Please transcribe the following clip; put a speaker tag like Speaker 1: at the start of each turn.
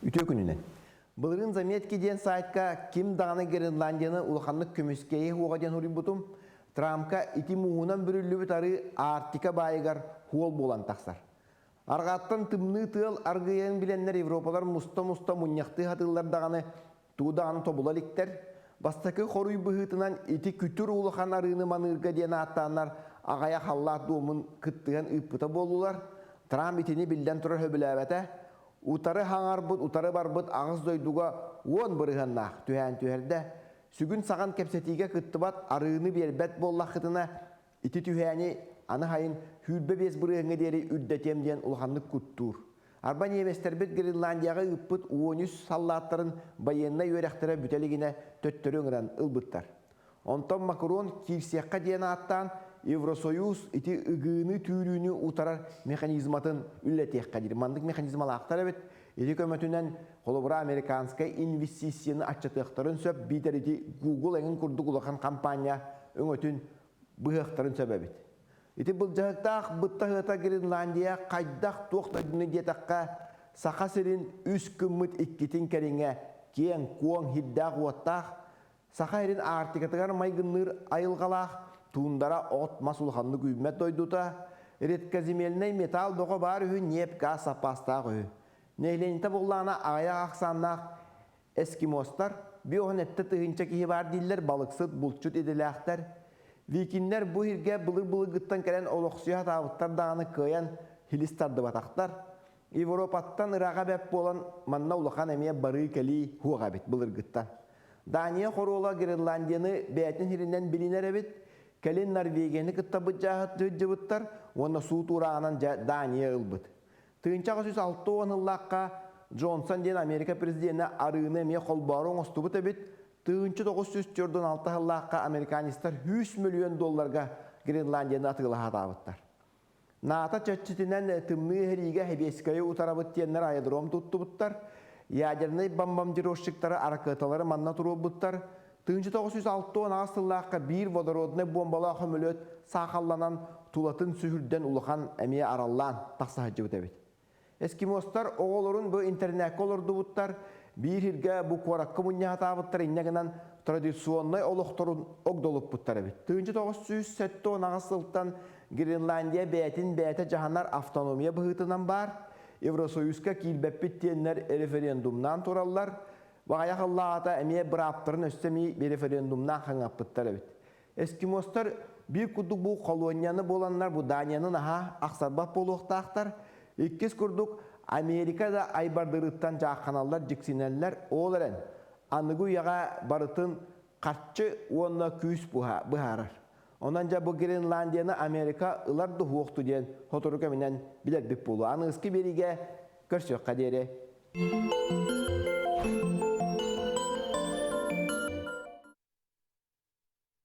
Speaker 1: Үтүө күнүнэн. Былырыын Заметки диэн сайтка ким даҕаны Гренландияны улаханнык көмүскэйи уоҕа диэн суруйбутум. Трампка ити мууһунан бүрүллүбүт арыы Арктика баайыгар хуол буолан тахсар. Арҕааттан тымныы тыал аргыйарын билэннэр европалар муста-муста мунньахтыы сатыыллар даҕаны тугу даҕаны тобула иликтэр. Бастакы хоруй быһыытынан ити күтүр улахан арыыны маныырга диэн ааттааннар аҕайах халлаат дуомун кыттыһан ыыппыта буоллулар. Трамп итини биллэн турар сөбүлээбэтэ. Утары хаҥарбыт, утары барбыт аҕыс дойдуга 10 бырыһыаннаах түһээн түһэрдэ. Сүгүн-саҕан кэпсэтиигэ кыттыбат арыыны биэрбэт буоллаххытына, Ити түһээни аны сайын 25 бырыһыаҥҥа диэри үрдэтиэм диэн улаханнык куттуур. Арба ньиэмэстэрбит Гренландияҕа ыыппыт 13 саллааттарын байыаннай үөрэхтэрэ бүтэ илигинэ төттөрү ыҥыран ылбыттар. Онтон Макрон киирсиэххэ диэн ааттаан Евросоюз ити ыгыыны-түүрүүнү утарар механизматын үлэлэтиэххэ диир. Маннык механизмалаахтар эбит. Ити көмөтүнэн, холобура, американскай инвестицияны аччатыахтарын сөп, биитэр ити Google эҥин курдук улахан хампаанньа өҥөтүн быһыахтарын сөп эбит. Ити былдьаһыктаах быттаһыата Гренландия хайдах туох дойдуну диэтэххэ, Саха сирин үс гыммыт иккитин кэриҥэ киэҥ-куоҥ сирдээх-уоттаах, Саха сирин Арктикатыгар майгынныыр айылҕалаах, туундара от-мас улаханнык үүммэт дойдута, редкоземельнай металл бөҕө баар үһү, ньиэп-гаас саппаастаах үһү. Нэһилиэнньэтэ буоллаҕына аҕыйах ахсааннаах Эскимостар 57 тыһыынча киһи баар дииллэр, балыксыт, булчут идэлээхтэр. Викиннэр бу сиргэ былыр-былыргыттан кэлэн олохсуйа сатаабыттар даҕаны кыайан хилис тардыбатахтар. Европаттан ырааҕа бэрт буолан, манна улахан эмиэ барыы-кэлии суох эбит былыргыттан. Дания хоруола Гренландияны бэйэтин сиринэн билинэр эбит, кэлин Норвегияны кытта быдьааһыт сылдьыбыттар уонна суут уурааҕынан дьэ Дания ылбыт. 1860 сыллаахха Джонсон диэн Америка президенэ арыыны эмиэ холбоору оҥостубут эбит. 1946 сыллаахха американецтар 100 мөлүйүөн долларга Гренландияны атыылаһаатаабыттар. НАТО чэрчитинэн тымныы эһэриигэ Сэбиэскэйи утарабыт диэннэр аэродром туттубуттар. Ядернай бомбардировщиктары аракыаталары манна туруорбуттар. 1968 сыллаахха биир водороднай буомбалаах сөмөлүөт саахалланан тулатын сүһүрдэн улахан эмиэ араллаан тахса сылдьыбыт эбит. Эскимостар оҕолорун бу интернеккэ олордубуттар, биир сиргэ бу куоракка мунньаһатаабыттар инньэ гынан традиционнай олохторун огдолуппуттар эбит. 1978 сылтан Гренландия бэйэтин бэйэтэ дьаһанар автономия быһыытынан баар, Евросоюзка киирбэппит диэннэр референдумнаан тураллар, Баҕайах ыллаҕата эмиэ бырааптарын өссө эмиэ референдумнаан хаҥаппыттар эбит. Эскимостар биир курдук бу холуонньаны буоланнар бу Данияны наһаа ахсарбат буолуохтаахтар. Иккис курдук Америка да айбардырыттан дьаахханаллар, дьиксинэллэр. Ол эрэн аныгы үйэҕэ барытын харчы уонна күүс быһаарар. Онон дьэ бу Гренландияны Америка ылар да уһуохту диэн сотору кэминэн билэрбит буолуо. Аныгыскы биэриигэ көрсүөххэ диэри.